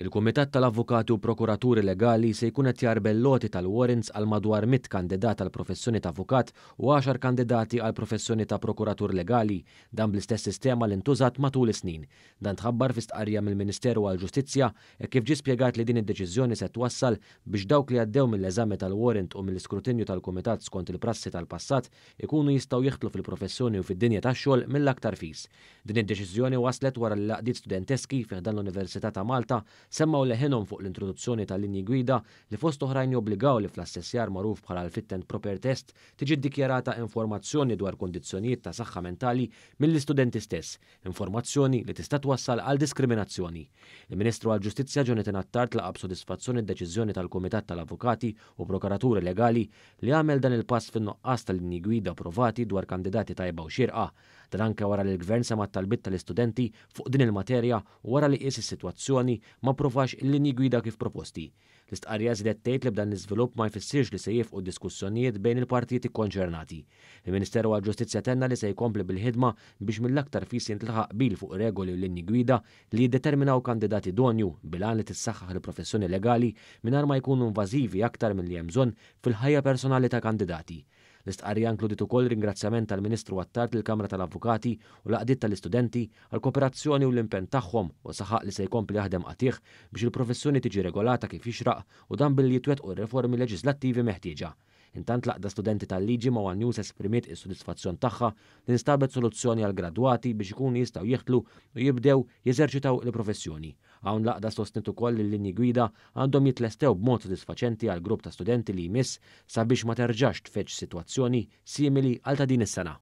Il-Kumitat tal-Avukati u Prokuraturi Legali se jkun qed jgħarbel l-għoti tal-warrants għal madwar 100 kandidat għall-professjoni ta' avukat u għaxar kandidati għall-professjoni ta' prokuratur legali, dan bl-istess sistema li ntużat matul is-snin. Dan tħabbar fi stqarrija mill-Ministeru għall-Ġustizzja hekk kif ġie spjegat li din id-deċiżjoni se twassal biex dawk li għaddew mill-eżami tal-warrant u mill-iskrutinju tal-Kumitat skont il-prassi tal-passat ikunu jistgħu jidħlu fil-professjoni u fid-dinja tax-xogħol mill-aktar fis. Din id-deċiżjoni waslet wara li l-għaqdiet studenteski fi ħdan l-Università ta' Malta semmgħu leħinhom fuq l-introduzzjoni ta' linji gwida li fost oħrajn jobbligaw li fl-assessjar magħruf bħala l-fit and proper test tiġi ddikjarata informazzjoni dwar kundizzjonijiet ta' saħħa mentali mill-istudenti stess, informazzjoni li tista' twassal għal diskriminazzjoni. Il-Ministru għall-Ġustizzja Jonathan Attard laqa' b'sodisfazzjoni d-deċiżjoni tal-Kumitat tal-Avukati u Prokuraturi Legali li għamel dan il-pass fin-nuqqas ta' linji gwida approvati dwar kandidati tajba u xierqa. Dan anke wara li l-Gvern sema' t-talbiet tal-istudenti fuq din il-materja u wara li qies is-sitwazzjoni ma approvax il-linji gwida kif proposti. L-istqarrija żiedet tgħid li b'dan l-iżvilupp ma jfissirx li se jieqfu d-diskussjonijiet bejn il-partijiet ikkonċernati. Il-Ministeru għall-Ġustizzja tenna li se jkompli bil-ħidma biex mill-aktar fis jintlaħaq qbil fuq regoli u linji gwida li jiddeterminaw kandidat idonju bil-għan li tissaħħaħ il-professjoni legali mingħajr ma jkunu invażivi aktar milli hemm bżonn fil-ħajja personali ta' kandidati. L-istqarrija inkludiet ukoll ringrazzjament tal-Ministru Attard lill-Kamra tal-Avukati u l-għaqdiet tal-istudenti għall-kooperazzjoni u l-impenn tagħhom u saħaq li se jkompli jaħdem qatigħ biex il-professjoni tiġi regolata kif jixraq u dan billi jitwettqu r-riformi leġislattivi meħtieġa. Intant l-Għaqda Studenti tal-Liġi ma' One News esprimiet is-sodisfazzjon tagħha li nstabet soluzzjoni għall-gradwati biex ikunu jistgħu jidħlu u jibdew jeżerċitaw il-professjoni. Hawn l-għaqda sostniet ukoll li l-linji gwida għandhom jitlestew b'mod sodisfaċenti għall-grupp ta' studenti li jmiss sabiex ma terġax tfeġġ sitwazzjoni simili għal ta' din is-sena.